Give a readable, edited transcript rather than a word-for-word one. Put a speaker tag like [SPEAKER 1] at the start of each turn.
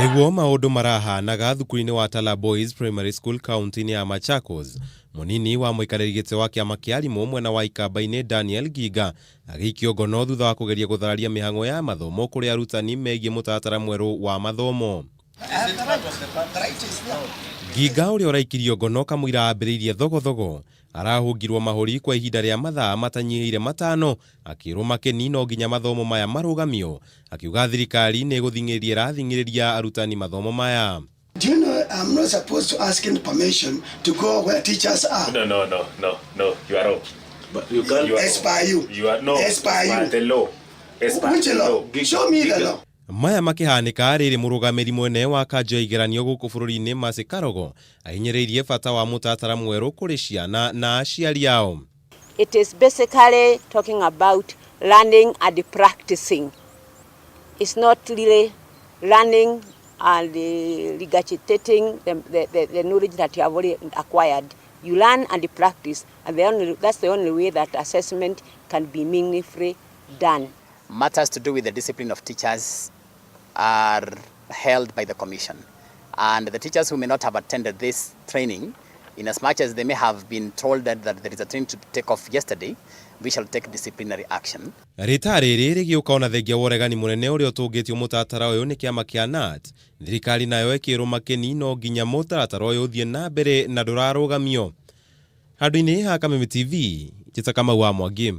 [SPEAKER 1] Nĩguo maũndũ marahanaga thukuru-inĩ wa Tala Boys Primary School kaunti-inĩ ya Machakos. Mũnini wa mũikarĩri gĩtĩ wa kĩama kĩa arimũ mwena wa Ikamba-inĩ Daniel Nginga agĩikio ngono thutha wa kũgeria gũthararia mĩhang'o ya mathomo kũrĩ arutani megiĩ mũtaratara mwerũ wa mathomo. Nginga ũrĩa ũraikirio ngono kamũira ambĩrĩirie thogothogo arahũngirwo mahũri kwa ihinda rĩa mathaa matanyihĩire 5 akĩrwo makeni no nginya mathomo maya marũgamio, akiuga thirikari nĩ ĩgũthing'ĩrĩria ĩrathing'ĩrĩria arutani mathomo maya.
[SPEAKER 2] Do you know I'm not supposed to ask any permission to go where teachers are?
[SPEAKER 3] No, no, no, no, no, you are wrong.
[SPEAKER 4] But you can't.
[SPEAKER 3] You are
[SPEAKER 2] As per you.
[SPEAKER 3] You are no.
[SPEAKER 2] As per you.
[SPEAKER 3] The law. As per
[SPEAKER 2] Which
[SPEAKER 3] the
[SPEAKER 2] law? Show me the law.
[SPEAKER 1] Maya makĩhanĩka rĩrĩ mũrũgamĩri mwene wa kanjũ ya igeranio gũkũ bũrũri-inĩ Mercy Karogo ahinyĩrĩirie bata wa mũtaratara mwerũ kũrĩ ciana na aciari ao.
[SPEAKER 5] It is basically talking about learning and practicing. It's not really learning and regurgitating the knowledge that you have already acquired. You learn and practice, and that's the only way that assessment can be meaningfully done.
[SPEAKER 6] Matters to do with the discipline of teachers are held by the commission. And the teachers who may not have attended this training, in as much as they may have been told that there is a training to take off yesterday, we shall take disciplinary action.
[SPEAKER 1] Rĩta rĩrĩ rĩgĩũka ona thengia wa ũregani mũnene ũrĩa ũtũngĩtio mũtaratara ũyũ nĩ kĩama kĩa KNUT. Thirikari nayo ĩkĩrwo makeni no nginya mũtaratara ũyũ ũthiĩ na mbere na ndũrarũgamio. Handũ-inĩ ha Kameme TV, Njĩta Kamau wa Mwangi.